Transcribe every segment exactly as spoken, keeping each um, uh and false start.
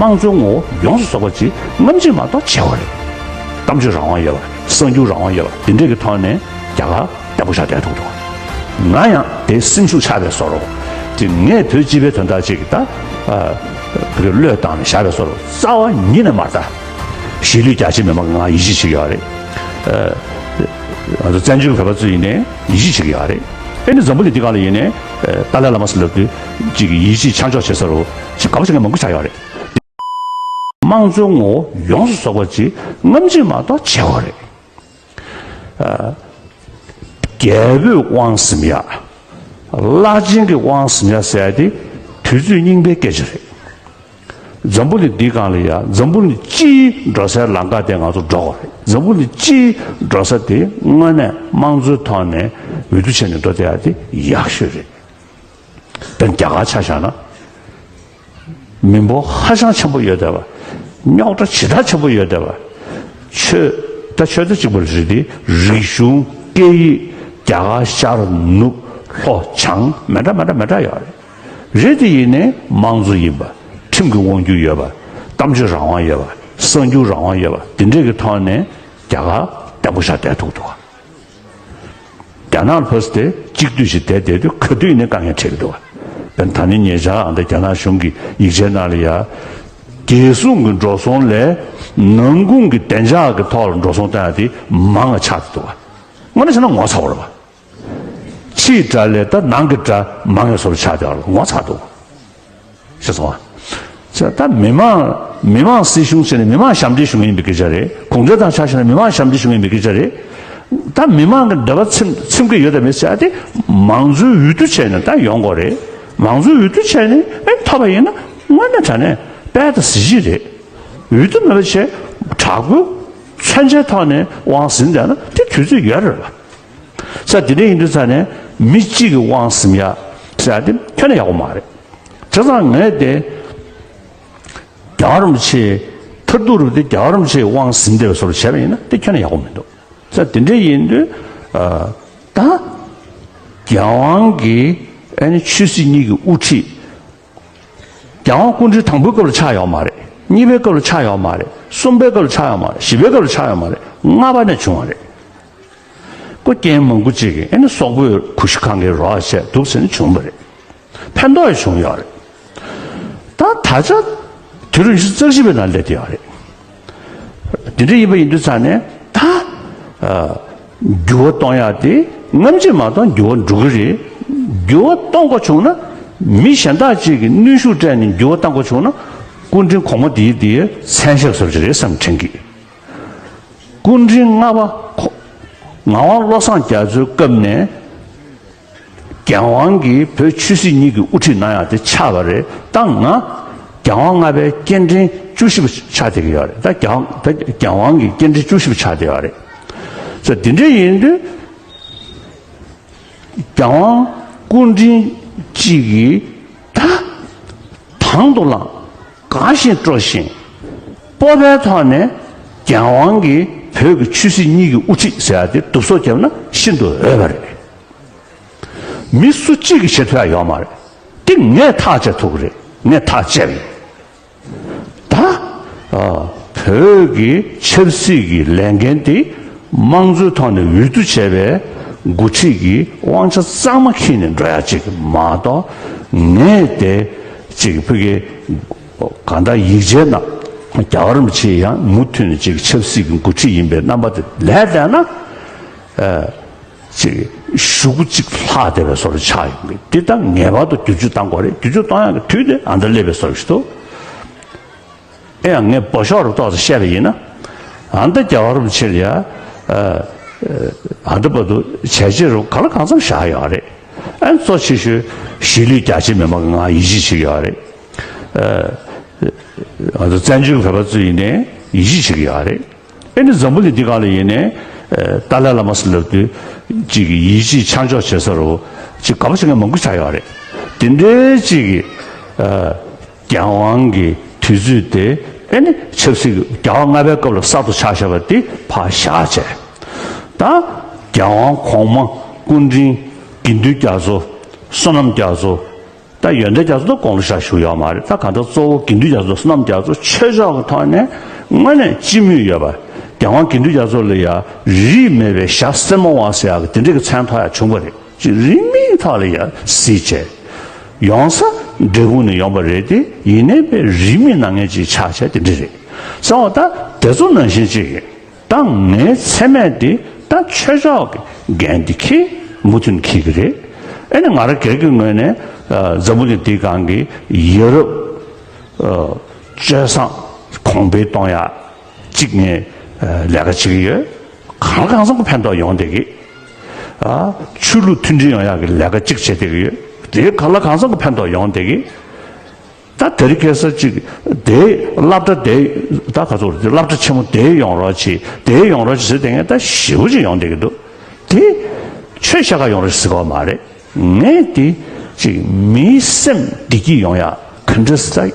དམངས་གཙོའི་ངོ་བོ་ཡོངས་སུ་རྫོགས་པ་ཅིག་རྔམ་བརྗིད་མ་གཏོགས་བྱེད་དགོས་རེད། གཏམ་བརྗོད་རང་དབང་ཡོད་པ། གསར་འགྱུར་རང་དབང་ཡོད་པ། དེ་འདྲས་ཀྱི་ཐོག་ནས་རྒྱ་གར་བརྟན་པོ་བཞག་བསྡད་ཐུབ་འདུག་ང་ཡང་དེ་སེམས་ཤུགས་ཆག་པའི་བཟོ་འདྲ། དེ་ངས་བོད་སྤྱི་པའི་དོན་དག་ཅིག་གི་ད་ཨ་བློས་བཏང་ནས་བཞག་པའི་བཟོ་འདྲ་རྩ་བ་ཉིད་ནས་མ་རེད་ད། གཞིས་ལུས་རྒྱ་ཆེ་མི་མང་གིས་ང་ཡིད་ཆེས་བྱེད་ཀྱི་ཡོད་རེད། ཨ་ང་ཚོ་བཙན་བྱོལ་བོད་པ་ཚོ་ཡིན་ནའི་ཡིད་ཆེས་བྱེད་ཀྱི་ཡོད་རེད། ཨེ་ནི་འཛམ་བུ་གླིང་འདི་སྒང་ལ་ཡིན་ནའི་ཨ་ཏཱ་ལའི་བླ་མ་ཟེར་ལབ་དུས་ཅིག་གི་ཡིད་ཆེས་ཆ་འཇོག་བྱེད་ས་རུ་ཅིག་དགའ་པོ་བྱེད་མཁན་མང་པོ་ཆགས་ཡོད་རེད། དམངས་གཙོའི་ངོ་བོ་ཡོངས་སུ་རྫོགས་པ་ཅིག་རྔམ་བརྗིད་མ་གཏོགས་བྱེད་དགོས་རེད། ཨ་རྒྱལ་པོས་དབང་ཟིན་ཡག་བླ་ཆེན་གྱི་དབང་ཟིན་ཡག་ཟེར་ཡག་དེ་དུས་ཚོད་རྙིང་པའི་སྐད་ཆ་རེད། འཛམ་བུ་གླིང་འདིའི་སྒང་ལ་ཡ་འཛམ་བུ་གླིང་སྤྱིའི་འགྲོ་སའི་ལམ་ཁ་དེ་ང་ཚོ་འགྲོ་དགོས་རེད། འཛམ་བུ་གླིང་སྤྱིའི་འགྲོ་ས་དེ་དངོས་གནས་དམངས་གཙོའི་ཐོག་ནས་འོས་བསྡུ་བྱས་ནས་འགྲོ་བསྡད་ཡག་དེ་ཡག་ཤོས་རེད། དཔེར་ན་རྒྱ་གར་ཆ་བཞག་ན། མི་འབོར་ཧ་ཅང་ཆེན་པོ་ཡོད་བསྡད་པ། རྙོག་དྲ་ཇི་ལྟར་ཆེན་པོ་ཡོད་བསྡད་པ། ཆོས་ད་ཆོས་ད་གཅིག་པ་རེད་དེ། རིག་གཞུང་། སྐད་ཡིག་རྒྱ་གར་ཤར་ནུབ་ལྷོ་བྱང་མི་འདྲ་མི་འདྲ་མི་འདྲ་ཡོད་རེད། རེད་དེ་ཡིན་ནའི་དམངས་གཙོ་ཡིན་པ། ཁྲིམས་ཀྱི་དབང་སྒྱུར་ཡོད་པ། གཏམ་བརྗོད་རང་དབང་ཡོད་པ། གསར་འགྱུར་རང་དབང་ཡོད་པ། དེ་འདྲས་ཀྱི་ཐོག་ནས་རྒྱ་གར་བརྟན་པོ་བཞག་བསྡད་ཐུབ་འདུག་རྒྱ་ནག་ལ་ཕར་ཚུར་དེ་གཅིག་སྡུད་ཞིག་བསྡད་བསྡད་དུས་ག་དུས་ནས་དཀའ་ངལ་འཕྲད་ཀྱི་འདུག་བ། དཔེར་ན་ད་ནི་ཉེ་ཆར་ཨ་ད་རྒྱ་ནག་གཞུང་གི་ཡིག་ཆའི་ནང་ལ་ཡ། རྒྱལ་སྲུང་གི་འགྲོ་སོང་ལས་ནང་ཁུལ་གྱི་བདེ་འཇགས་ཀྱི་ཐོག་ལ་འགྲོ་སོང་བཏང་ཡ་དེ་མང་བ་ཆགས་ཀྱི་འདུག་བ། དངོས་གནས་བྱས་ན་ངོ་ཚ་བོ་རེད་བ། ཕྱིའི་དགྲ་ལས་ད་ནང་གི་དགྲ་མང་བའི་བཟོ་འདྲ་ཆགས་བསྡད་པ་ལ་ངོ་ཚ་འདུག་ཤེས་སོང་ཨ། ད་མི་མང་མི་མང་སྲིད་གཞུང་ཟེར་ནས་མི་མང་ཞབས་འདྲེན་ཞུ་མཁན་ཡིན་པའི་སྐད་ཆ་རེད། གུང་ཁྲན་ཏང་ཆ་བཞག་ན་མི་མང་ཞབས་འདྲེན་ཞུ་མཁན་ཡིན་པའི་སྐད་ཆ་རེད། ད་མི་མང་གི་འདོད་པ་ཚིམ་ཚིམ་གི་ཡོད་དམ་མེད་ཟེར་ཡ་དེ་མང་གཙོའི་འོས་བསྡུ་བྱས་ནས་ད་ཡོང་དགོས་རེད། མང་གཙོའི་འོས་བསྡུ་བྱས་ནས་ཨེ་ཐོབ་པ་ཡིན་ན་དངོས་གནས་དྲང་གནས་དཔལ་དང་གཟི་བརྗིད་རེད། འོས་བསྡུ་མེད་པ་བྱས་དྲག་པོའི་མཚོན་ཆའི་ཐོག་ནས་དབང་ཟིན་བསྡད་ན་དེ་དུས་ཚོད་ཡོལ་རེད་བ། ས་དེ་འདྲ་ཡིན་དུས་ཙང་ནས་མི་གཅིག་གི་དབང་ཟིན་ཡ་ཟེར་ཡ་དེ་ཁྱོན་ནས་ཡག་པོ་མ་རེད། བྱས་ཙང་ངས་དེ་རྒྱལ་བ་རིན་པོ་ཆེའི་མཐར་ཐུག་རུ་དེ་རྒྱལ་བ་རིན་པོ་ཆེའི་དབང་ཟིན་བསྡད་པའི་བཟོ་འདྲ་བྱས་པ་ཡིན་ན་དེ་ཁྱོན་ནས་ཡག་པོ་མི་འདུག་ས་དེ་འདྲ་ཡིན་དུས་ཨ་ད་རྒྱལ་དབང་གི་ཨ་ནི་ཆོས་སྲིད་གཉིས་ཀྱི་དབུ་ཁྲིད། རྒྱལ་དབང་སྐུ་ཕྲེང་དང་པོའི་སྐབས་ལ་ཆགས་ཡོད་མ་རེད། གཉིས་པའི་སྐབས་ལ་ཆགས་ཡོད་མ་རེད། གསུམ་པའི་སྐབས་ལ་ཆགས་ཡོད་མ་རེད། བཞི་པའི་སྐབས་ལ་ཆགས་ཡོད་མ་རེད། ལྔ་པ་ནས་བྱུང་བ་རེད། ཁོ་རྐྱེན་མང་པོ་ཅིག་གིས་ཨེ་ནི་སོག་པོས་གུ་ཤྲི་ཁང་གི་རོགས་བྱས་འདུག་ཟེར་ནས་བྱུང་བ་རེད། ཕན་ཐོགས་ཡང་བྱུང་ཡོད་རེད། ད་ད་ཆ་དུས་རབས་ཉི་ཤུ་རྩ་གཅིག་པའི་ནང་སླེབས་བསྡད་ཡོད་རེད། དེ་འདྲ་ཡིན་པ་ཡིན་དུས་ཙང་ནས་ད་ཨ་འགྱུར་བ་གཏོང་ཡག་དེ་རྔམ་བརྗིད་མ་གཏོང་འགྱུར་བ་འགྲོ་གི་རེད། འགྱུར་བ་གཏོང་དགོས་བྱུང་ན་མི་གཞན་དག་ཅིག་གིས་གནོན་ཤུགས་སྤྲད་ནས་འགྱུར་བ་གཏོང་དགོས་བྱུང་ན་སྐུ་ཕྲེང་གོང་མ་དེའི་དེའི་མཚན་ཞབས་བཟོ་འདྲ་ཅིག་རེད་བསམ་དྲན་གི། སྐུ་ཕྲེང་ལྔ་པ་ཁོ་ངག་དབང་བློ་བཟང་རྒྱ་མཚོའི་སྐབས་ནས། རྒྱལ་དབང་གིས་བོད་ཆོས་སྲིད་གཉིས་ཀྱི་དབུ་ཁྲིད་གནང་ཡག་དེ་ཆགས་པ་རེད། ད་ང་རྒྱལ་དབང་ལྔ་པའི་སྐྱེ་ཕྲེང་བཅུ་བཞི་པ་ཆགས་བསྡད་ཀྱི་ཡོད་རེད། ད་རྒྱལ་དབང་ད་རྒྱལ་དབང་གི་སྐྱེ་ཕྲེང་བཅུ་བཞི་པ་ཆགས་བསྡད་ཡོད་རེད། ཙང་དེ་འདྲ་ཡིན་དུས་རྒྱལ་དབང་སྐུ་ཕྲེང་གཅིག་གིས་ད་དང་དུ་བླངས། དགའ་བཞིན་སྤྲོ་བཞིན་སྤོབས་པའི་ཐོག་ནས་རྒྱལ་དབང་གིས་བོད་ཀྱི་ཆོས་སྲིད་གཉིས་ཀྱི་དབུ་ཁྲིད་ཟེར་ཡ་དེ་བསྡུ་གསོག་བརྒྱབ་ན་ཤིན་ཏུ་འོས་པ་རེད། མི་སུ་གཅིག་གིས་བྱེད་ཐུབ་ཡ་ཡོད་མ་རེད། དེ་ངས་ཐག་བཅད་ཐུབ་ཀྱི་རེད། ངས་ཐག་བཅད་པ་ཡིན། ད་ཨ་བོད་ཀྱི་ཆབ་སྲིད་ཀྱི་ལས་འགན་དེ་དམངས་གཙོའི་ཐོག་ནས་འོས་བསྡུ་བྱས་པའི་འགོ་ཁྲིད་ཀྱི་དབང་ཆ་གཙང་མ་འཁྱེར་ནས་འགྲོ་ཡ་ཅིག་མ་གཏོགས། ངས་དེ་ཅིག་ཕ་གི་གང་ལྟར་ཡིག་ཆའི་ནང་རྒྱལ་བ་རིན་པོ་ཆེ་ཡང་མུ་མཐུད་ནས་ཅིག་ཆབ་སྲིད་ཀྱི་འགོ་ཁྲིད་ཡིན་པའི་རྣམ་པ་དེ་ལས་བསྡད་ན། ཨ་ཅིག་གཞུག་གུ་གཅིག་ལྷག་བསྡད་པའི་བཟོ་འདྲ་ཆགས་ཡོང་གི། འདི་ད་ངེས་པར་དུ་བསྒྱུར་བཅོས་གཏང་དགོས་རེད། བསྒྱུར་བཅོས་གཏོང་ཡག་གི་དུས་དེ་ཨ་མདའ་སླེབས་པའི་བཟོ་འདྲ་ཞིག་འདུག་ཨེ་ཡང་ངས་འབོ་ཤོག་རུ་ཏོག་ཙམ་བཤད་པ་ཡིན་ན། ཨ་མདའ་རྒྱལ་བ་རིན་པོ་ཆེ་ལ་ཡ་ཨ་ཨ་མདའ་བར་དུ་བྱས་རྗེས་རུ་གང་ལ་གང་འཚམ་བཞག་ཡོད་རེད། ཨ་གཙོ་ཆེ་ཤོས་གཞིས་ལུས་རྒྱ་ཆེ་མི་མང་གིས་ང་ཡིད་ཆེས་བྱེད་ཡོད་རེད། ཨ་ང་ཚོ་བཙན་བྱོལ་བོད་པ་ཚོ་ཡིན་ནའི་ཡིད་ཆེས་བྱེད་ཀྱི་ཡོད་རེད། ཨེ་ནི་འཛམ་བུ་གླིང་འདི་སྒང་ལ་ཡིན་ནའི་ཨ་ཏཱ་ལའི་བླ་མ་ཟེར་ལབ་དུས་གཅིག་གིས་ཡིད་ཆེས་ཆ་འཇོག་བྱེད་ས་རུ་གཅིག་དགའ་པོ་བྱེད་མཁན་མང་པོ་ཆགས་ཡོད་རེད། དེ་འདྲའི་གཅིག་གིས་ཨ་རྒྱལ་དབང་གི་དུས་ཚོད་དེ་ཨེ་ནི་ཆབ་སྲིད་ཀྱི་རྒྱལ་དབང་ལྔ་པའི་སྐབས་ལ་གསར་དུ་ཆགས་བཞག་པ་དེ་ཕར་བཞག་བྱས། ད་རྒྱལ་དབང་གོང་མ་སྐུ་ཕྲེང་དགེ་འདུན་རྒྱ་མཚོ། བསོད་ནམས་རྒྱ་མཚོ། ད་ཡོན་ཏན་རྒྱ་མཚོ་ད་དགུང་ལོ་བཞག་བཞུགས་ཡོད་མ་རེད། ད་གང་ལྟར་གཙོ་བོ་དགེ་འདུན་རྒྱ་མཚོ་བསོད་ནམས་རྒྱ་མཚོ་ཆོས་ཕྱོགས་ཀྱི་ཐོག་ནས་དངོས་གནས་སྤྱི་མོས་ཡོད་པ། རྒྱལ་དབང་དགེ་འདུན་རྒྱ་མཚོ་ལ་ཡང་རིས་མེད་པའི་ཞྭ་སེར་མོ་བ་ཟེར་ཡག་གི་དེ་འདྲ་གི་མཚན་ཐོགས་ཡག་བྱུང་བ་རེད། ཅིག་རིས་མེད་ཐོག་ལ་ཡང་གཟིགས་བྱས། ཡོང་ས་འབྲས་སྤུངས་ནས་ཡོང་བ་རེད་དེ། ཡིན་ནའི་པའི་རིས་མེད་གནང་མཁན་ཅིག་ཆགས་བྱས་དེ་འདྲ་རེད། ཟེར་བ་ད་དེ་ཚོ་ནང་བཞིན་ཅིག་ཡིན། ད་ངའི་མཚན་སྨད་དེ་ད་ཆོས་ཕྱོགས་ཀྱི་འགན་དེ་འཁྱེར། མུ་མཐུད་འཁྱེར་གྱི་རེད། ཨེ་ནི་ང་རང་སྒེར་གྱི་ངོས་ནས་ཨ་འཛམ་བུ་གླིང་འདིའི་སྒང་གི་ཡ་རབས་ཨ་སྤྱོད་བཟང་གོང་འཕེལ་གཏོང་ཡག་ཅིག་ངས་ཨ་ལས་ཀ་བྱེད་ཀྱི་ཡོད། གང་ལ་གང་འཚམ་གྱི་ཕན་ཐོགས་ཡོང་བསྡད་ཀྱི། ཨ་ཆོས་ལུགས་མཐུན་སྒྲིལ་ཡོང་ཡག་གི་ལས་ཀ་ཅིག་བྱེད་བསྡད་ཀྱི་ཡོད། དེ་གང་ལ་གང་འཚམ་གྱི་ཕན་ཐོགས་ཡོང་བསྡད་ཀྱི། ད་དེ་རིང་ཁ་སང་ཅིག་དེ་སློབ་གྲྭ་དེ་ད་ག་ཚོད་རེད། སློབ་གྲྭ་ཆེན་མོ་དེ་ཡོང་རོགས་གྱིས། དེ་ཡོང་རོགས་གྱིས་ཟེར་དེ་ངས་ད་ཞེ་པོ་ཅིག་ཡོང་བསྡད་ཀྱི་འདུག་དེ་ཆོས་བཤད་ག་ཡོང་རོགས་ཟེར་གི་མ་རེད། ངས་དེ་ཅིག་མིའི་སེམས་བདེ་སྐྱིད་ཡོང་ཡག་ག་འདྲ་ཟེར་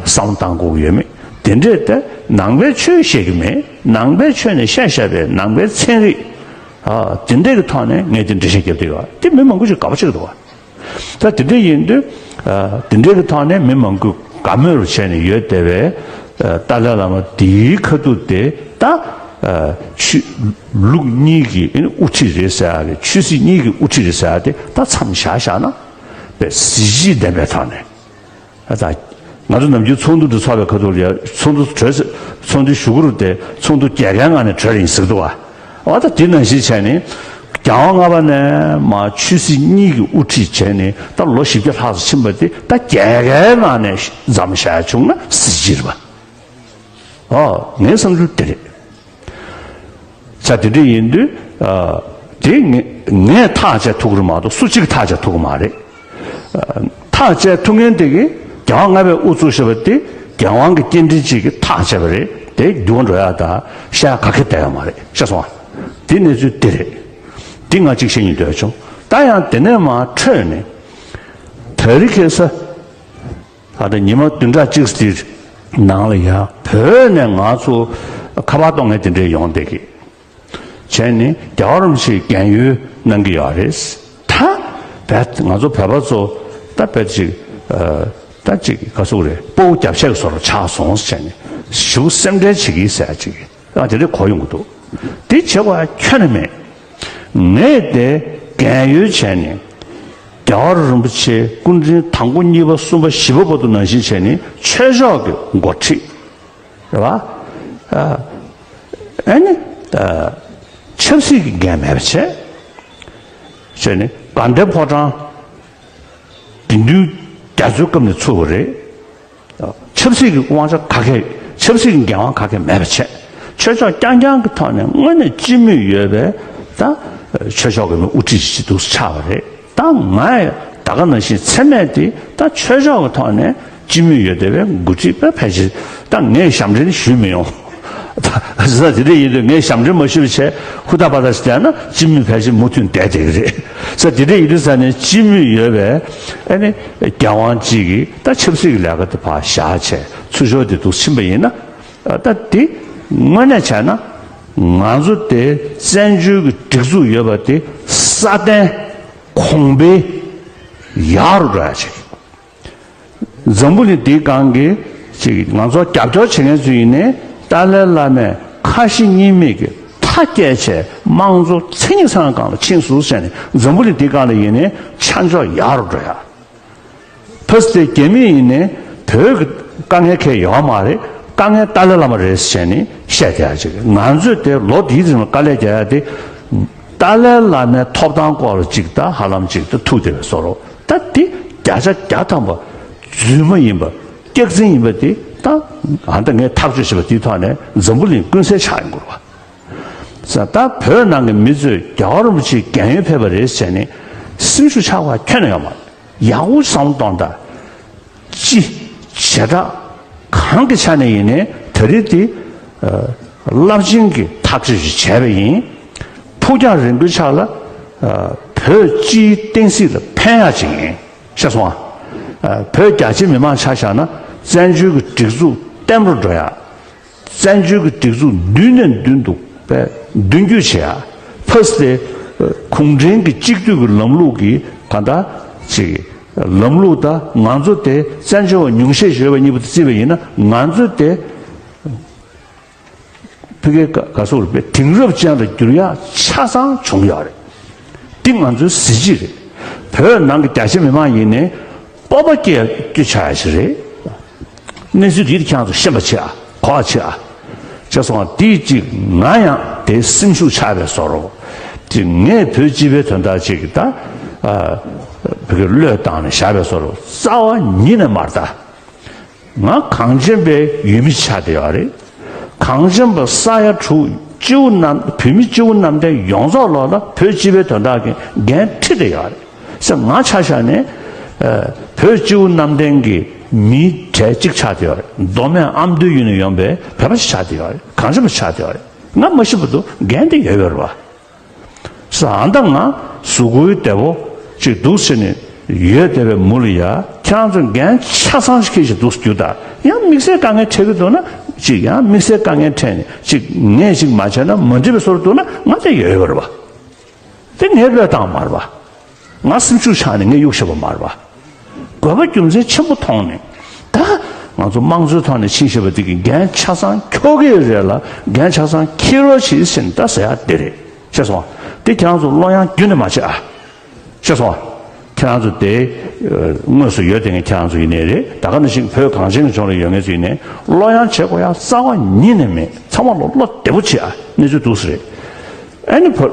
བསམ་བློ་བཏང་དགོས་ཀྱི་ཡོད་མེད། དེ་འདྲས་ད་ནང་པའི་ཆོས་བཤད་ཀྱི་མེད། ནང་པའི་ཆོས་ནས་བཤད་བཤད་པའི་ནང་པའི་ཚན་རིག་ཨ་དེ་འདྲས་ཀྱི་ཐོག་ནས་ངས་དེ་འགྲེལ་བཤད་རྒྱབ་བསྡད་ཡོད། དེ་མི་མང་པོ་ཅིག་དགའ་པོ་བྱེད་ཀྱི་འདུག་བ། ད་དེ་འདྲ་ཡིན་དུས་ཨ་དེ་འདྲའི་གི་ཐོག་ནས་མི་མང་པོས་དགའ་མོས་རུ་བྱས་ནས་ཡོད་བསྡད་པའི་ཨ་ཏཱ་ལའི་བླ་མ་དེའི་ཁ་ཐུག་དེ་ད་ཨ་ཆོས་ལུགས་གཉིས་ཀྱི་ཨ་ནི་དབུ་ཁྲིད་རེད་ཟེར་ཡག་གི། ཆོས་སྲིད་གཉིས་ཀྱི་དབུ་ཁྲིད་རེད་ཟེར་ཡག་དེ་ད་མཚམས་བཞག་བཞག་ན་དཔེ་གཟི་བརྗིད་ལྡན་པའི་ཐོག་ནས། ཨ་ད་ང་ཚོ་ནམ་རྒྱུན་ཚོགས་འདུ་འདི་ཚོགས་པའི་ཁ་ཐུག་ལ་ཡ་ཚོགས་འདུ་གྲོལ་ཚེ་ཚོགས་འདུའི་གཞུག་གུ་རུ་དེ་ཚོགས་འདུ་རྒྱལ་ཁའི་ངང་ནས་གྲོལ་ཡིན་ཟེར་གི་འདུག་བ། འོ་ད་དེ་ནང་བཞིན་བྱས་ནས་རྒྱལ་དབང་ལྔ་པ་ནས་མར་ཆོས་སྲིད་གཉིས་ཀྱི་དབུ་ཁྲིད་བྱས་ནས་ད་ལོ་བཞི་བརྒྱ་ལྷག་ཙམ་ཕྱིན་པ་དེ་ད་རྒྱལ་ཁའི་ངང་ནས་མཚམས་བཞག་བྱུང་ན་གཟི་བརྗིད་རེད་པ། ཨོ་ངའི་བསམ་ཚུལ་དེ་རེད། ས་དེ་འདྲ་ཡིན་དུས་ཨ་དེ་ངས་ངས་ཐག་བཅད་ཐུབ་ཀྱི་རེད་མ་གཏོགས་སུ་གཅིག་ཐག་བཅད་ཐུབ་ཀྱི་མ་རེད། ཨ་ཐག་བཅད་ཐུབ་མཁན་དེ་གིས་རྒྱལ་དབང་ལྔ་པས་དབུ་བཙུགས་བཞག་པ་དེ་རྒྱལ་དབང་གི་སྐྱེ་ཕྲེང་གཅིག་གིས་ཐག་བཅད་པ་རེད། དེ་འགྱུར་བ་འགྲོ་ཡག་ད་བཤད་ཡག་ག་གེ་བསྡད་ཡོད་མ་རེད། ཤེས་སོང་ཨ། དེ་གནས་ཚུལ་དེ་རེད། དེ་ང་གཅིག་བཤད་སྙིང་འདོད་བྱུང་། ད་ཡང་དེ་ནས་མར་འཕྲོས་ནས་དེ་རིང་ཁ་སང་ད་ལྟ་ཉི་མ་བདུན་ཕྲག་གཅིག་དེའི་ནང་ལ་ཡང་བོད་ནས་ང་ཚོ་ཁ་པར་གཏོང་མཁན་དེ་འདྲས་ཡོང་བསྡད་ཀྱི། བྱས་ནས་རྒྱལ་བ་རིན་པོ་ཆེ་རྒན་ཡོལ་གནང་གི་ཡོད་རེད། ད་བས་ང་ཚོ་བོད་པ་ཚོ་ད་བས་ཅིག་ཨ་ད་ཅིག་ག་ཟེར་དགོས་རེད། སྤོ་བོ་རྒྱབ་ཆད་ཀྱི་བཟོ་འདྲ་ཆགས་སོང་ཟེར་བྱས་ནས་ཞེ་པོ་སེམས་ཁྲལ་བྱེད་ཀྱི་ཟེར་ཅིག་ཨ་དེ་འདྲས་གོ་ཡོང་གི་འདུག་དེ་བྱེད་དགོས་ཡ་ཁྱོན་ནས་མེད། ངས་དེ་རྒན་ཡོལ་བྱས་ནས་རྒྱལ་བ་རིན་པོ་ཆེ་སྐུ་ཕྲེང་དང་པོ་གཉིས་པ་གསུམ་པ་བཞི་པ་བར་དུ་ནང་བཞིན་བྱས་ནས་ཆོས་ཕྱོགས་ཀྱི་འགོ་ཁྲིད་རེད་བ། ཨ་ཨ་ནི་ཨ་ཆབ་སྲིད་ཀྱི་འགན་མེད་པ་བྱས། བྱས་ནས་དགའ་ལྡན་ཕོ་བྲང་དགེ་འདུན་རྒྱ་མཚོའི་སྐབས་ནས་ཚུགས་པ་རེད། ཆབ་སྲིད་ཀྱི་དབང་ཆ་ག་གེ་ཆབ་སྲིད་ཀྱི་འགན་དབང་ག་གེ་མེད་པ་བྱས། ཆོས་ཕྱོགས་རྐྱང་རྐྱང་གི་ཐོག་ནས་དངོས་གནས་སྤྱི་མོས་ཡོད་པའི་ད་ཆོས་ཕྱོགས་ཀྱི་དབུ་ཁྲིད་ཅིག་འདུག་ཆགས་པ་རེད། ད་ང་ད་ག་ནང་བཞིན་མཚན་སྨད་དེ་ད་ཆོས་ཕྱོགས་ཀྱི་ཐོག་ནས་སྤྱི་མོས་ཡོད་བསྡད་པའི་འགོ་ཁྲིད་པ་ཕལ་ཆེར། ད་ངས་ཞབས་འདྲེན་ཞུས་མི་ཡོང་། ད་ཟེར་ན་དེ་འདྲ་ཡིན་དུས་ངས་ཞབས་འདྲེན་མ་ཞུས་པ་བྱས་ཧུར་ཐག་པ་ཐག་ཞིག་བསྡད་ན་སྤྱི་མོས་ཕལ་ཆེར་མུ་མཐུད་བསྡད་བསྡད་ཀྱི་རེད། ས་དེ་འདྲ་ཡིན་དུས་ས་ནས་སྤྱི་མོས་ཡོད་པའི་ཨ་ནི་རྒྱལ་དབང་གཅིག་གིས་ད་ཆབ་སྲིད་ཀྱི་ལས་ཀ་དེ་ཕར་བཞག་བྱས་ཚུར་ཕྱོགས་དེ་འདུག་ཕྱིན་པ་ཡིན་ན། ད་དེ་དངོས་གནས་བྱས་ན་ང་ཚོ་དེ་བཙན་བྱོལ་གྱི་སྒྲིག་འཛུགས་ཡོད་པ་དེ་སྲ་བརྟན་གོང་འཕེལ་ཡག་རུ་འགྲོ་ཡ་ཅིག་འཛམ་བུ་གླིང་འདིའི་སྒང་གི་ཅིག་ང་ཚོ་རྒྱབ་སྐྱོར་བྱེད་མཁན་ཚོ་ཡིན་ནའི་ཏཱ་ལའི་བླ་མས་ཁ་ཞེ་གཉིས་མེད་ཀྱི་མཐའ་བསྐྱལ་བྱས་དམངས་གཙོ་མཚན་ཉིད་ཚང་སྒང་ལ་ཕྱིན་སོང་ཟེར་ནས་འཛམ་བུ་གླིང་འདིའི་སྒང་ལ་ཡིན་ནའི་ཆ་འཇོག་ཡག་རུ་འགྲོ་ཡ། ཕ་སི་ཏེ་རྒྱ་མི་ཡིན་ནའི་བོད་ཀྱི་དཀའ་ངལ་གང་ཡང་ཡོད་མ་རེད། དཀའ་ངལ་ཏཱ་ལའི་བླ་མ་རེད་ཟེར་ནས་བཤད་བསྡད་ཡ་ཅིག་ང་ཚོས་དེ་ལོ་འདིའི་རིང་ལ་དཀའ་ལས་རྒྱག་ཡ་དེ་ཏཱ་ལའི་བླ་མའི་ཐོབ་ཐང་སྐོར་ལ་ཅིག་ད་ཧ་ལམ་ཅིག་ད་ཐུག་བསྡད་པའི་བཟོ་འདྲ། ད་འདི་བརྒྱ་ཆ་བརྒྱ་ཐམ་པ་རྫུན་མ་ཡིན་པ་སྐྱག་རྫུན་ཡིན་པ་འདི་ད་ཨ་ད་ངས་ཐག་གཅོད་བྱས་པ་འདིའི་ཐོག་ནས་འཛམ་བུ་གླིང་ཀུན་གསལ་ཆགས་ཡོང་གི་རེད་བ། ས་ད་བོད་ནང་གི་མི་ཚོས་རྒྱལ་བ་རིན་པོ་ཆེའི་རྒན་ཡོལ་ཕེབས་པ་རེད་ཟེར་ནས་སེམས་ཤུགས་ཆག་པ་ཁྱོན་ནས་ཡོད་མ་རེད། ཡག་པོ་བསམ་བློ་གཏོང་དང་། སྤྱི་བྱེ་བྲག་གང་གི་ཆ་ནས་ཡིན་ནའི་ད་རེས་འདི་རླབས་ཆེན་གྱི་ཐག་གཅོད་ཅིག་བྱས་པ་ཡིན། ཕུགས་རྒྱང་རིང་པོའི་ཆ་ལ་བོད་སྤྱིའི་བསྟན་སྲིད་ལ་ཕན་ཡག་ཅིག་ཡིན། ཤེས་སོང་ཨ། བོད་རྒྱ་ཆེ་མི་མང་ཆ་བཞག་ན་བཙན་བྱོལ་གྱི་སྒྲིག་འཛུགས་བརྟན་པོར་འགྲོ་ཡག་བཙན་བྱོལ་གྱི་སྒྲིག་འཛུགས་མདུན་ནས་མདུན་དུ་པའི་མདུན་སྐྱོད་བྱེད་ཡ། ཕ་སི་ཏེ་གུང་ཁྲན་གྱི་གཅིག་སྡུད་ཀྱི་ལམ་ལུགས་ཀྱི་གང་ལྟར་ཅིག་ ལམ་ལུགས་དང་ང་ཚོ་དེ་བཙན་བྱོལ་བ་ཉུང་ཤས་ཡོད་པ་གཉིས་པོ་དེ་བརྩིས་པ་ཡིན་ན། ང་ཚོ་དེ་ཕ་གི་ག་ག་སོགས་རེད་པས། དེང་རབས་ཅན་ལ་འགྱུར་ཡག་ཆ་ཚང་བྱུང་ཡོད་རེད། འདི་ང་ཚོའི་གཟི་བརྗིད་རེད། བོད་ནང་གི་རྒྱ་ཆེ་མི་མང་ཡིན་ནའི་སྤོབས་པ་སྐྱེ་སྐྱེ་ཆགས་ཡ་ཞིག་རེད། གནས་ཚུལ་འདི་ཁྱེད་རང་ཚོ་ཤེས་པ་བྱེད་ཨ། གོ་བ་བྱེད་ཨ། བྱས་སོང་བ། དེ་གཅིག་ང་ཡང་དེ་སེམས་ཤུགས་ཆག་པའི་བཟོ་འདྲ། དེ་ངས་བོད་སྤྱི་པའི་དོན་དག་ཅིག་ད་ཨ་བོད་ཀྱི་བློས་བཏང་ནས་བཞག་པའི་བཟོ་འདྲ། རྩ་བ་ཉིད་ནས་མ་རེད་ད། ང་གངས་ཅན་པའི་ཡུལ་མི་ཆགས་བསྡད་ཡོད་རེད། གངས་ཅན་པ་ས་ཡ་དྲུག་སྤྱི་བོ་གནམ། བོད་མི་སྤྱི་བོ་གནམ་བསྟན་ཡོངས་རྫོགས་ལོག་ལ་བོད་སྤྱི་པའི་དོན་དག་གི་འགན་འཁྲི་བསྡད་ཡོད་རེད་ཟེར། ང་ཆ་བཞག་ནས་ཨ་བོད་སྤྱི་བོ་གནམ་བསྟན་གྱི་མིའི་གྲས་གཅིག་ཆགས་བསྡད་ཡོད་རེད། མདོ་སྨད་ཨ་མདོའི་ཡུལ་ནས་ཡོང་པའི་བོད་པ་ཞིག་ཆགས་བསྡད་ཡོད་རེད། གངས་ཅན་པ་ཆགས་བསྡད་ཡོད་རེད། ང་མ་ཤི་བར་དུ་འགན་དེ་ཡོད་ཡོད་རེད་པ། ས་ཨ་མདའ་ང་གཟུགས་པོའི་བདེ་པོ་ཅིག་འདུག་ཟེར་ནས་ཡོད་བསྡད་པའི་མུ་ལ་ཡ། ཁྱེད་རང་ཚོ་འགན་ཆ་ཚང་ཞིག་འཁྱེར་ཞིག་འདུག་རྒྱུ་དང་། ཡང་དམིགས་བསལ་དཀའ་ངལ་འཕྲད་ཀྱི་འདུག་ན་ཅིག་ཡང་དམིགས་བསལ་དཀའ་ངལ་འཕྲད་ནས་ཅིག་ངས་ཅིག་མ་བྱས་ན་མ་འགྲིག་པའི་བཟོ་འདྲ་འདུག་ན་ང་དེ་ཡོད་ཡོད་རེད་པ། དེ་ངའི་བློས་བཏང་མ་རེད་པ། ང་སེམས་ཤུགས་ཆག་ནས་ངས་གཡུག་བཞག་པ་མ་རེད་པ། དགོས་པ་རྒྱུ་མཚན་ཆེན་པོ་མཐོང་ནས། ད་ང་ཚོ་དམངས་གཙོའི་ཐོག་ནས་ཕྱིན་བཞག་པ་དེ་གི་འགན་ཆ་ཚང་འཁྱོག་གི་རེད་ལ། འགན་ཆ་ཚང་འཁྱེར་རོགས་བྱེད་ཟེར་ནས་ད་ཟེར་ཡག་དེ་རེད། ཤེས་སོང་བ། དེ་ཁྱེད་རང་ཚོ་བློ་ཡང་རྒྱུན་ནས་མ་ཆད་ཨ། ཤེས་སོང་བ། ཁྱེད་རང་ཚོ་དེ་དངོས་སུ་ཡོད་དེ་ངས་ཁྱེད་རང་ཚོ་ཡིན་ནའི་རེད། ད་ག་ནང་བཞིན་བོད་གངས་ཅན་གྱི་ལྗོངས་ལ་ཡོད་མཁན་ཚོ་ཡིན་ནའི་བློ་ཡང་བྱེད་དགོས་ཡག་རྩ་བ་ཉིད་ནས་མེད། ཚང་མ་ལ་བློ་བདེ་པོ་བྱེད་ཨ། གནས་ཚུལ་འདུག་སེ་རེད། ཨ་ནི་བོད་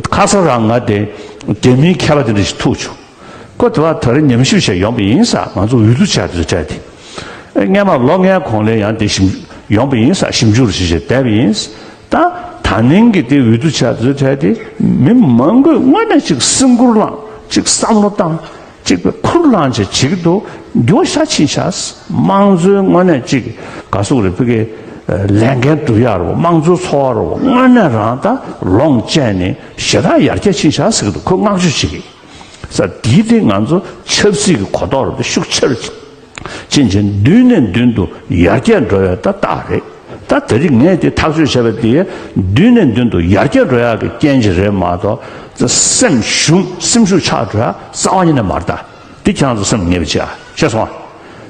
ཁ་སང་རང་ང་དེ་རྒྱ་མིའི་མཁས་པ་དེ་འདྲ་ཞིག་ཐུག་བྱུང་། ཁོ་དེ་བ་ད་རེས་ཉམས་ཞིབ་བྱས་ཡོང་པ་ཡིན་ས། ང་ཚོ་འོས་བསྡུ་བྱས་དེ་ཚོ་བྱས་ཏེ། ཨེ་སྔན་མ་ལོ་ལྔའི་གོང་ལ་ཡང་དེ་ཞིབ་ཡོང་པ་ཡིན་ས། ཞིབ་འཇུག་རུ་ཞིག་བྱས་བསྡད་པ་ཡིན། ད་ད་ནིང་གི་དེ་འོས་བསྡུ་བྱས་དེ་ཚོ་བྱས་ཏེ་མི་མང་པོས་དངོས་གནས་ཅིག་སེམས་ཁུར་བླངས། ཅིག་བསམ་བློ་བཏང་། ཅིག་པའི་ཁུར་བླངས་བྱས་བྱེད་ཀྱི་འདུག་འགྱུར་བ་ཤ་ཕྱིན་ཤག་དམངས་གཙོའི་དངོས་གནས་ཅིག་ག་སུག་རེད། ཕ་གི་ལས་འགན་སྒྲུབ་ཡག་རེད་པ། དམངས་གཙོ་འཚོ་བ་རེད་པ། དངོས་གནས་རང་ད་ལོངས་སྤྱད་ནས་ཞེ་དྲག་ཡར་རྒྱས་ཕྱིན་ཤག་ཟེར་གྱི་འདུག་ཁོས་བསྔགས་བརྗོད་བྱེད་ཀྱི་ས། འདིའི་སྟེང་ང་ཚོ་ཆབ་སྲིད་ཀྱི་གོ་རྟོགས་རེད་པ། ཤུགས་ཆེ་རུ་ཕྱིན་བྱས་མདུན་ནས་མདུན་དུ་ཡར་རྒྱས་འགྲོ་བའི་ད་རྟགས་རེད། ད་དེ་རིང་ངས་དེ་ཐག་གཅོད་བྱས་པ་དེ་མདུན་ནས་མདུན་དུ་ཡར་རྒྱས་འགྲོ་ཡག་གི་རྐྱེན་ཅིག་རེད་མ་གཏོགས། སེམས་ཞུམ། སེམས་ཤུགས་ཆག་འགྲོ་ཡག་རྩ་བ་ཉིད་ནས་མ་རེད་ད། འདི་ཁྱེད་རང་ཚོ་སེམས་ངེས་པ་བྱེད་ཨ། ཤེས་སོང་ཨ།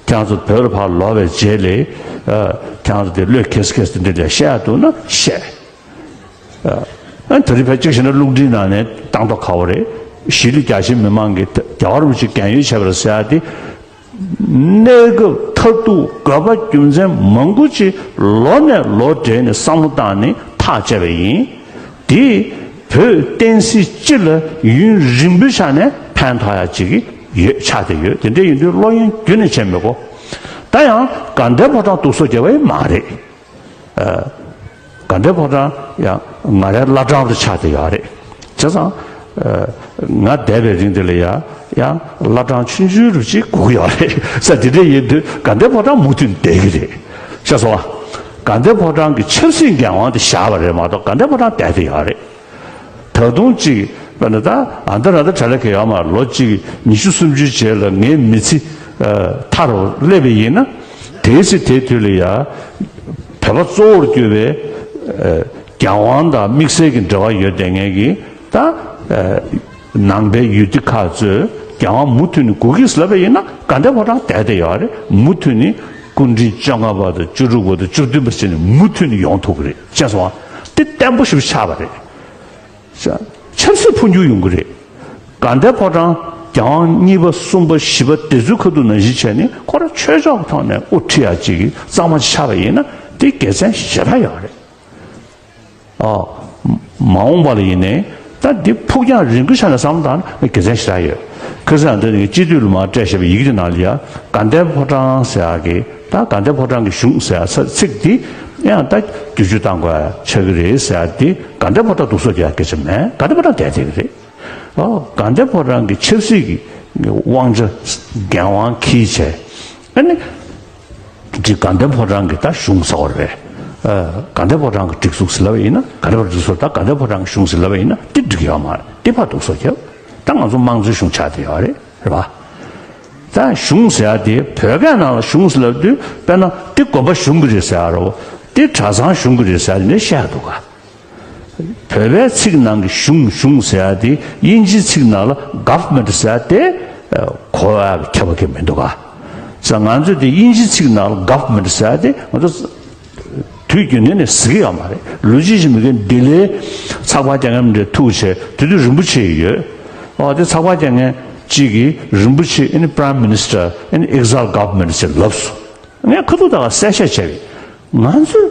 ཁྱེད་རང་ཚོ་བོད་ལ་ཕར་ལོག་པའི་རྗེས་ལ་ཨ་ཁྱེད་རང་ཚོ་དེ་བློས་འཁེལ་སེ་འཁེལ་སེ་དེ་འདྲ་ལ་བཤད་ཡག་འདུག་ན་བཤད། ཨ་ད་རེས་ཕལ་ཆེར་བཤད་ན་རླུང་འཕྲིན་ནང་ནས་བཏང་མདོག་ཁ་པོ་རེད། གཞིས་ལུས་རྒྱ་ཆེ་མི་མང་གིས་རྒྱལ་བ་རིན་པོ་ཆེ་རྒན་ཡོལ་བྱས་པ་རེད་ཟེར་ཡག་དེ། གནས་སྐབས་མཐར་ཐུག་དགོས་པ་རྒྱུ་མཚན་མང་པོ་ཅིག་ལོ་ནས་ལོ་བགྲེས་ནས་བསམ་བློ་བཏང་ནས་ཐག་བཅད་པ་ཡིན། དེས་བོད་བསྟན་སྲིད་སྤྱི་ལ་ཡུན་རིང་པོའི་ཆ་ནས་ཕན་ཐོགས་ཡག་ཅིག་ཡོད་ཆགས་བསྡད་ཡོད། དེ་འདྲ་ཡིན་དུས་བློ་གཡེང་རྒྱུན་ནས་བྱེད་མི་དགོས། ད་ཡང་དགའ་ལྡན་ཕོ་བྲང་སྡུག་སོ་རྒྱབ་པ་ཡང་མ་རེད། ཨ་དགའ་ལྡན་ཕོ་བྲང་ཡང་ང་རའི་བླ་བྲང་དུ་ཆགས་བསྡད་ཡོད་རེད། བྱས་ཙང་ཨ་ང་བསྡད་པའི་རིང་དེ་ལ་ཡང་ཡང་བླ་བྲང་ཆུང་ཆུང་རུ་ཅིག་སྒུག་གི་ཡོད་རེད་ས། དེ་འདྲ་ཡིན་དུས་དགའ་ལྡན་ཕོ་བྲང་མུ་མཐུད་བསྡད་ཀྱི་རེད། ཤེས་སོང་ཨ། དགའ་ལྡན་ཕོ་བྲང་གི་ཆབ་སྲིད་འགན་དབང་དེ་བཞག་པ་རེད་མ་གཏོགས་དགའ་ལྡན་ཕོ་བྲང་བསྡད་བསྡད་ཡོད་རེད། ད་དུང་ཅིག་དཔེར་ན་ད་ཨ་མདའ་ར་མདའ་གྲ་ལ་ག་ཡོད་མ་རེད། ལོ་གཅིག་ཉི་ཤུ་སུམ་ཅུའི་རྗེས་ལ་ངའི་མི་ཚེ་ཨ་མཐའ་རུ་སླེབས་པ་ཡིན་ན། དེའི་ཚེ་དེའི་དུས་ལ་ཡ་བོད་པ་གཙོ་བོར་གྱུར་པའི་ཨ་རྒྱལ་དབང་དང་དམིགས་བསལ་གྱི་འབྲེལ་བ་ཡོད་བསྡད་མཁན་གྱི་ད་ཨ་ནང་པའི་ཡུལ་སྡེ་ཁག་ཚོས་རྒྱལ་དབང་མུ་མཐུད་ནས་དགོས་ཀྱི་ཟེར་ལབ་པ་ཡིན་ན་དགའ་ལྡན་ཕོ་བྲང་བསྡད་བསྡད་ཡོད་རེད། མུ་མཐུད་ནས་སྐུ་ཕྲེང་བཅོ་ལྔ་པ་དང་བཅུ་དྲུག་པ་དང་བཅུ་བདུན་པ་བྱས་ནས་མུ་མཐུད་ནས་ཡོང་ཐུབ་ཀྱི་རེད། ཤེས་སོང་ཨ། དེ་བརྟན་པོ་ཞེ་པོ་ཆགས་པ་རེད། ཆབ་སྲིད་འཕོ་འགྱུར་ཡོང་གི་རེད། དགའ་ལྡན་ཕོ་བྲང་རྒྱལ་དབང་གཉིས་པ་གསུམ་པ་བཞི་པ་དེ་ཚོའི་ཁ་ཐུག་ནང་བཞིན་བྱས་ནས་ཁོ་རང་ཆོས་ཕྱོགས་ཀྱི་ཐོག་ནས་དབུ་ཁྲིད་ཡག་ཅིག་གི་གཙང་མ་ཅིག་ཆགས་པ་ཡིན་ན་དེ་དགེ་མཚན་ཞེ་དྲག་ཡོད་རེད། ཨ། མ་འོངས་པ་ལ་ཡིན་ནའི་ད་འདི་ཕུགས་རྒྱང་རིང་པོའི་ཆ་ནས་བསམ་བློ་བཏང་ན་དགེ་མཚན་ཞེ་དྲག་ཡོད། ཁ་སང་འདི་ནི་སྤྱི་འཐུས་ལ་མར་སྤྲད་བཞག་པའི་ཡི་གེ་དེ་ནང་ལ་ཡ་དགའ་ལྡན་ཕོ་བྲང་ཟེར་ཡག་གི་ད་དགའ་ལྡན་ཕོ་བྲང་གི་གཞུང་ཟེར་ཡག་ས་ཚིག་འདི་ཡང་ད་བསྒྱུར་བཅོས་གཏང་དགོས་ཆགས་ཀྱི་རེད་ཟེར་ཡག་འདི་དགའ་ལྡན་ཕོ་བྲང་སྡུག་སོ་རྒྱག་སྐད་ཆ་མེད། དགའ་ལྡན་ཕོ་བྲང་བསྡད་བསྡད་ཀྱི་རེད། ཨོ། དགའ་ལྡན་ཕོ་བྲང་གི་ཆབ་སྲིད་ཀྱི་དབང་ཆ་འགན་དབང་འཁྱེར་བྱས། ཨ་ནི་ཅིག་དགའ་ལྡན་ཕོ་བྲང་གི་ད་གཞུང་ཟེར་བ་རེད་པས། ཨ། དགའ་ལྡན་ཕོ་བྲང་གི་སྒྲིག་འཛུགས་ཟེར་ལབ་པ་ཡིན་ན། དགའ་ལྡན་ཕོ་བྲང་སྒྲིག་འཛུགས་ད་དགའ་ལྡན་ཕོ་བྲང་གི་གཞུང་ཟེར་ལབ་པ་ཡིན་ན་དེ་འགྲིག་ཡོད་མ་རེད། དེ་ཕར་སྡུག་སོ་རྒྱབ། ད་ང་ཚོ་དམངས་གཙོའི་གཞུང་ཆགས་བསྡད་ཡོད་རེད། རེད་པ། ད་གཞུང་ཟེར་ཡག་དེ་བོད་སྐད་ནང་ལ་གཞུང་ཟེར་ལབ་དུས་དཔེར་ན་དེ་དགོན་པ་གཞུང་གི་རེད་ཟེར་ཡག་རེད་པ། དེ་གྲྭ་ཚང་གཞུང་གི་རེད་ཟེར་ཡག་དེ་འདྲ་བཤད་ཡག་འདུག་ག། བོད་པའི་ཚིག་ནང་གི་གཞུང་གཞུང་ཟེར་ཡག་དེ་དབྱིན་ཇིའི་ཚིག་ནང་ལ་government་ཟེར་ཡག་དེ་ཨ་ གོ་བ་ཁྱབ་པ་གི་མི་འདུག་ག་ས། ང་ཚོས་དེ་དབྱིན་ཇི་ཚིག་ནང་ལ་government་ཟེར་ཡ་དེ་ང་ཚོ་དུས་རྒྱུན་ལྡན་ནས་ཟེར་གྱི་ཡོད་མ་རེད། ལོ་རྒྱུས་ཀྱི་མི་རྒན་ལྡི་ལིའི་ཚགས་པར་རྒྱག་མཁན་འདྲ་ཐུག་བྱས་དེ་དུས་རིན་པོ་ཆེ་ཡོད། ཨོ་དེ་ཚགས་པར་རྒྱག་མཁན་གཅིག་གིས་རིན་པོ་ཆེ་ཨ་ནི་Prime Minister ཨ་ནི་exile government་ཟེར་ལབ་སོང་། ངས་ཁ་ཐུག་ད་ག་གསལ་བཤད་བྱས་པས། ང་ཚོས་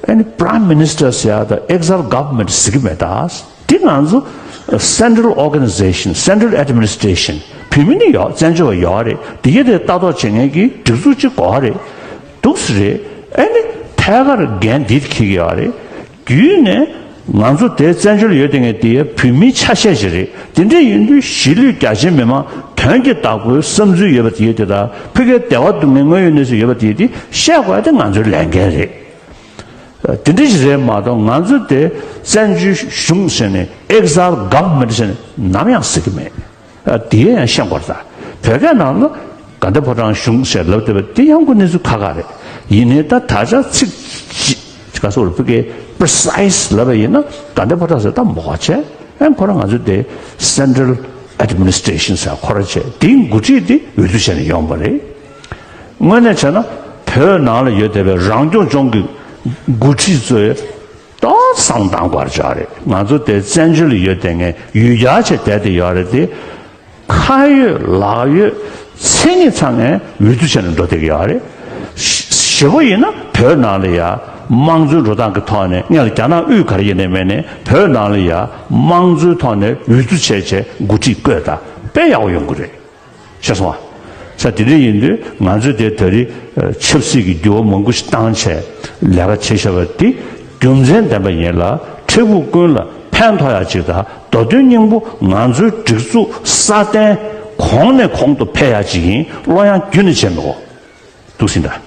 ཨ་ནི་Prime Minister་ཟེར་ཡ་དང་exile government་ཟེར་གྱི་མེད་ད། དེ་ང་ཚོ་central organization, central administration་བོད་མི་ནི་ཡོད། བཙན་བྱོལ་བ་ཡོད་རེད། དེ་གའི་དེ་ལྟ་རྟོག་བྱེད་མཁན་གྱི་སྒྲིག་འཛུགས་གཅིག་དགོས་རེད། འདུག་སེ་རེད། ཨ་ནི་ཐད་ཀར་འགན་འདི་འཁྱེར་གྱི་ཡོད་རེད། བརྒྱུད་ནས་ང་ཚོ་དེ་བཙན་བྱོལ་ཡོད་དེ་ངས་དེ་བོད་མིའི་ཆ་ཤས་ཤིག་རེད། དེ་འདྲ་ཡིན་དུས་གཞིས་ལུས་རྒྱ་ཆེ་མི་མང་དོན་གྱི་བདག་པོའི་བསམ་ཚུལ་ཡོད་པ་དེ་དེ་དང་ཕ་གིའི་བདེ་བ་སྡུག་བསྔལ་དངོས་ཡོད་གནས་ཚུལ་ཡོད་པ་དེ་དེ་བཤད་དགོས་ཡ་དེ་ང་ཚོའི་ལས་འགན་རེད། དེ་འདྲ་ཞིག་རེད་མ་གཏོགས་ང་ཚོ་དེ་བཙན་བྱོལ་གཞུང་ཟེར་ནས་exile government་ཟེར་ནས་ནམ་ཡང་ཟེར་གྱི་མེད། དེ་ཡང་ཤེས་དགོས་རེད་ད། བོད་སྐད་ནང་ལ་དགའ་ལྡན་ཕོ་བྲང་གཞུང་ཟེར་ལབ་བསྡད་པ་དེ་ཡང་ཁོ་གནས་ཚུལ་ཁག་ཁག་རེད། ཡིན་ནའི་ད་ད་ཆ་ཚིག་གཅིག་ག་སོགས་ལ་ཕ་གིའི་precise་ལབ་པ་ཡིན་ན་དགའ་ལྡན་ཕོ་བྲང་ཟེར་ད་མོ་བྱས། ཨན་ཁོ་རང་ང་ཚོ་དེ་central administration་ཟེར་ཁོ་རང་བྱས། དེའི་འགོ་ཁྲིད་དེ་འོས་བསྡུ་བྱས་ནས་ཡོང་བ་རེད། དངོས་གནས་བྱས་ན་བོད་ནང་ལ་ཡོད་བསྡད་པའི་རང་སྐྱོང་ལྗོངས་ཀྱི་འགོ་ཁྲིད་ཚོས་ཏོག་ཙམ་བཏང་དགོས་རེད་ཅག་རེད། ང་ཚོ་དེ་བཙན་བྱོལ་ལ་ཡོད་བསྡད་མཁན་ཡུལ་གྱར་བྱས་བསྡད་དེ་ཡོད་རེད་དེ། ཁ་ཡོད་ལག་ཡོད་མཚན་ཉིད་ཚང་ནས་འོས་བསྡུ་བྱས་ནས་འགྲོ་བསྡད་ཀྱི་ཡོད་རེད། ཞེ་པོ་ཡིན་ན་བོད་ནང་ལ་ཡ་དམངས་གཙོའི་འགྲོ་སྟངས་ཀྱི་ཐོག་ནས་སྔོན་ལ་རྒྱ་ནག་དབུས་ག་རེ་ཡིན་ནའི་མེད་ནའི་བོད་ནང་ལ་ཡ་དམངས་གཙོའི་ཐོག་ནས་འོས་བསྡུ་བྱས་བྱས་འགོ་ཁྲིད་བསྐོས་དང་དཔེ་ཡག་པོ་ཡོང་གི་རེད། ཤེས་སོང་ཨ། ས་དེ་འདྲ་ཡིན་དུས་ང་ཚོས་དེ་ད་རེས་ཆབ་སྲིད་ཀྱི་འགྱུར་བ་མང་པོ་ཞིག་བཏང་བྱས་ལས་ཀ་བྱེད་བཞག་པ་འདི་རྒྱུ་མཚན་ལྡན་པ་ཡིན་ལ་འཕྲལ་ཕུགས་ཀུན་ལ་ཕན་ཐོགས་ཡག་ཅིག་དང་མདོ་དོན་སྙིང་པོ་ང་ཚོའི་སྒྲིག་འཛུགས་སྲ་བརྟན་གོང་ནས་གོང་དུ་འཕེལ་ཡག་ཅིག་ཡིན། བློ་ཡང་རྒྱུན་ནས་བྱེད་མི་དགོས། འདུག་ཟིན་ད་